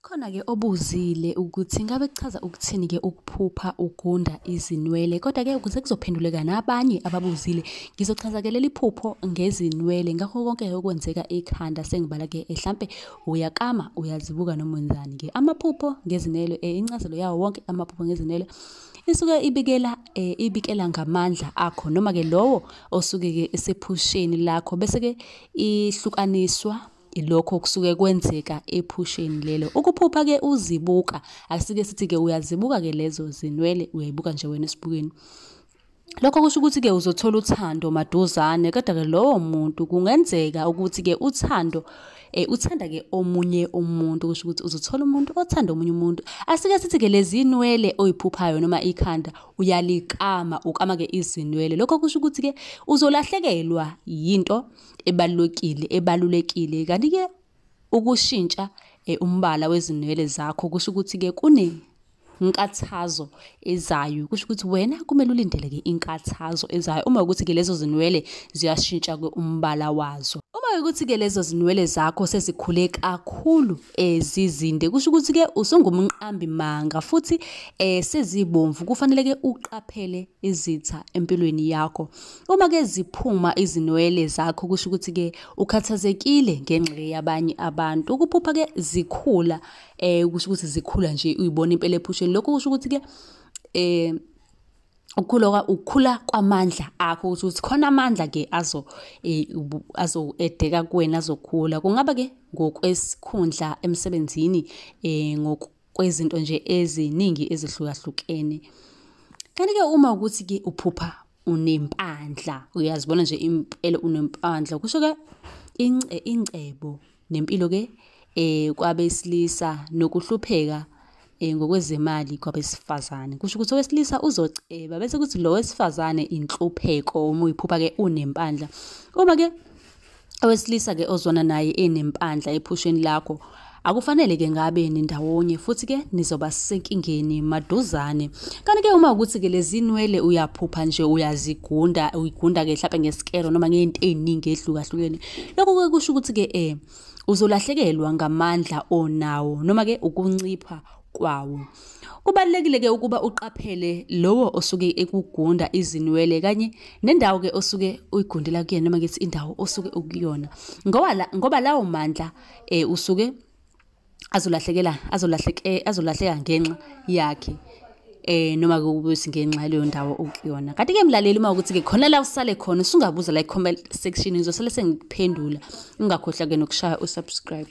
Khona-ke obuzile ukuthi ngabe kuchaza ukuthini-ke ukuphupha ugunda izinwele, kodwa-ke ukuze kuzophenduleka nabanye ababuzile, ngizochaza-ke leli phupho ngezinwele ngakho konke okwenzeka ekhanda sengibala-ke hlampe uyakama, uyazibuka noma wenzani-ke. Amaphupho ngezinwele, incazelo yawo wonke amaphupho ngezinwele isuke ibikela ibikela ngamandla akho noma-ke lowo osuke-ke esephusheni lakho bese-ke ihlukaniswa ilokho okusuke kwenzeka ephusheni lelo. Ukuphupha-ke uzibuka, asike sithi-ke uyazibuka-ke lezo zinwele, uyayibuka nje wena esibukweni. Lokho kusho ukuthi-ke uzothola uthando maduzane, kodwa-ke lowo muntu kungenzeka ukuthi-ke uthando uthanda-ke omunye umuntu, kusho ukuthi uzothola umuntu othanda omunye umuntu. Asike sithi-ke lezi nwele oyiphuphayo noma ikhanda uyalikama, ukama-ke izinwele. Lokho kusho ukuthi-ke uzolahlekelwa yinto ebalulekile ebalulekile. Kanti-ke ukushintsha umbala wezinwele zakho kusho ukuthi-ke kunenkathazo ezayo, kusho ukuthi wena kumele ulindele-ke inkathazo ezayo uma ukuthi-ke lezo zinwele ziyashintsha-ke umbala wazo. Uma ukuthi-ke lezo zinwele zakho sezikhule kakhulu zizinde, kusho ukuthi-ke usungumqambi manga futhi sezibomvu, kufanele-ke uqaphele izitha empilweni yakho. Uma-ke ziphuma izinwele zakho kusho ukuthi-ke ukhathazekile ngenxa yabanye abantu. Ukuphupha-ke zikhula kusho ukuthi zikhula nje uyibona impela ephusheni. Lokho kusho ukuthi-ke ukukhula kwamandla akho, kusho ukuthi khona amandla-ke azo azo-edeka kuwena, azokhula. Kungaba-ke ngokwesikhundla emsebenzini, ngokwezinto nje eziningi ezihlukahlukene. Kanti-ke uma ukuthi-ke uphupha unempandla, uyazibona nje impela unempandla, kusho-ke ingcebo nempilo-ke kwabesilisa nokuhlupheka ngokwezemali kwabesifazane. Kusho ukuthi owesilisa uzoceba bese kuthi lo wesifazane inhlupheko uma uyiphupha-ke unempandla. Uma-ke owesilisa-ke ozwana naye enempandla ephusheni lakho, akufanele-ke ngabe nindawonye futhi-ke nizoba senkingeni maduzane. Kanti-ke uma ukuthi-ke lezi nwele uyaphupha nje uyazigunda, uyigunda-ke hlampe ngesikelo noma ngey'nto ey'ningi ey'hlukahlukene, lokho-ke kusho ukuthi-ke uzolahlekelwa ngamandla onawo noma-ke ukuncipha kwawo. Kubalulekile-ke ukuba uqaphele lowo osuke ekugunda izinwele kanye nendawo-ke osuke uyigundela kuyena noma ngithi indawo osuke ukuyona, ngoba lawo mandla usuke azolahlekela azolahleka ngenxa yakhe noma ukuthi ngenxa yaleyo ndawo okuyona. Kanti-ke mlaleli, uma ukuthi-ke khona la usale khona usungabuza la i-comment section, ngizosale sengikuphendula. Ungakhohlwa-ke nokushaya u-subscribe.